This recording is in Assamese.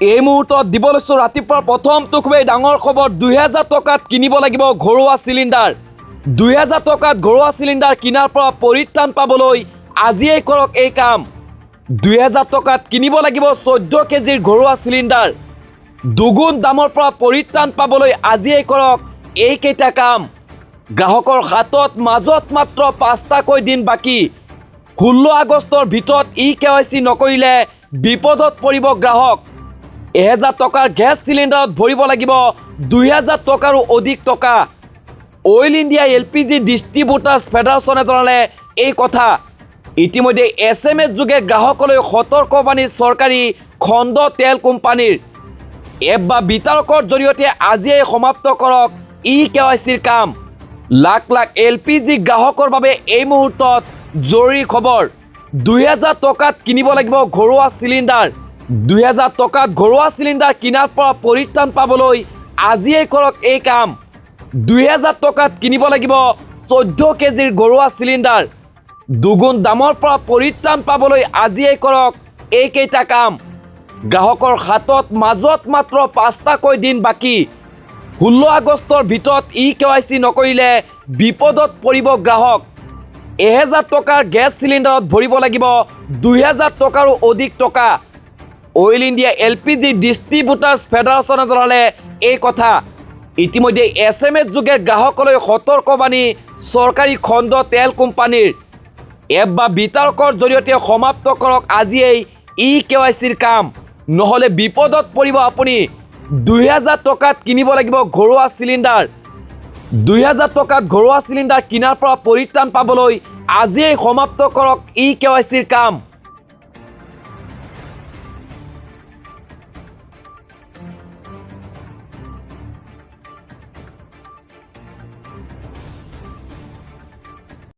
এই মুহূৰ্তত দিব লৈছোঁ ৰাতিপুৱাৰ প্ৰথমটো খুবেই ডাঙৰ খবৰ। 2000 টকাত কিনিব লাগিব ঘৰুৱা চিলিণ্ডাৰ। 2000 টকাত ঘৰুৱা চিলিণ্ডাৰ কিনাৰ পৰা পৰিত্ৰাণ পাবলৈ আজিয়েই কৰক এই কাম। 2000 টকাত কিনিব লাগিব 14 কেজিৰ ঘৰুৱা চিলিণ্ডাৰ। দুগুণ দামৰ পৰা পৰিত্ৰাণ পাবলৈ আজিয়েই কৰক এইকেইটা কাম। গ্ৰাহকৰ হাতত মাজত মাত্ৰ পাঁচটাকৈ দিন বাকী। 16 আগষ্টৰ ভিতৰত ই কেৱাইচি নকৰিলে বিপদত পৰিব গ্ৰাহক। 1000 টকাৰ গেছ চিলিণ্ডাৰত ভৰিব লাগিব 2000 টকাৰো অধিক টকা। অইল ইণ্ডিয়া এলপিজি ডিষ্ট্ৰিবিউটাৰ্ছ ফেডাৰেশ্যনে জনালে এই কথা। ইতিমধ্যে এছএমএছ যোগে গ্ৰাহকলৈ সতৰ্কবাণী চৰকাৰী খণ্ড তেল কোম্পানীৰ। এপ বা বিতৰকৰ জৰিয়তে আজিয়েই সমাপ্ত কৰক ই কেৱাইচিৰ কাম। লাখ লাখ এলপিজি গ্ৰাহকৰ বাবে এই মুহূৰ্তত জৰুৰী খবৰ। 2000 টকাত কিনিব লাগিব ঘৰুৱা চিলিণ্ডাৰ। 2000 টকাত ঘৰুৱা চিলিণ্ডাৰ কিনাৰ পৰা পৰিত্ৰাণ পাবলৈ আজিয়েই কৰক এই কাম। 2000 টকাত কিনিব লাগিব 14 কেজিৰ ঘৰুৱা চিলিণ্ডাৰ। দুগুণ দামৰ পৰা পৰিত্ৰাণ পাবলৈ আজিয়েই কৰক এইকেইটা কাম। গ্ৰাহকৰ হাতত মাজত মাত্ৰ পাঁচটাকৈ দিন বাকী। 16 আগষ্টৰ ভিতৰত ই কেৱাইচি নকৰিলে বিপদত পৰিব গ্ৰাহক। 1000 টকাৰ গেছ চিলিণ্ডাৰত ভৰিব লাগিব 2000 টকাৰো অধিক টকা। অইল ইণ্ডিয়া এলপিজি ডিষ্ট্ৰিবিউটাৰ্ছ ফেডাৰেশ্যনে জনালে এই কথা। ইতিমধ্যে এছএমএছ যোগে গ্ৰাহকলৈ সতৰ্কবাণী চৰকাৰী খণ্ড তেল কোম্পানীৰ। এপ বা বিতৰকৰ জৰিয়তে সমাপ্ত কৰক আজিয়েই ই কেৱাইচিৰ কাম, নহ'লে বিপদত পৰিব আপুনি। 2000 টকাত কিনিব লাগিব ঘৰুৱা চিলিণ্ডাৰ। 2000 টকাত ঘৰুৱা চিলিণ্ডাৰ কিনাৰ পৰা পৰিত্ৰাণ পাবলৈ আজিয়েই সমাপ্ত কৰক ই কেৱাইচিৰ কাম।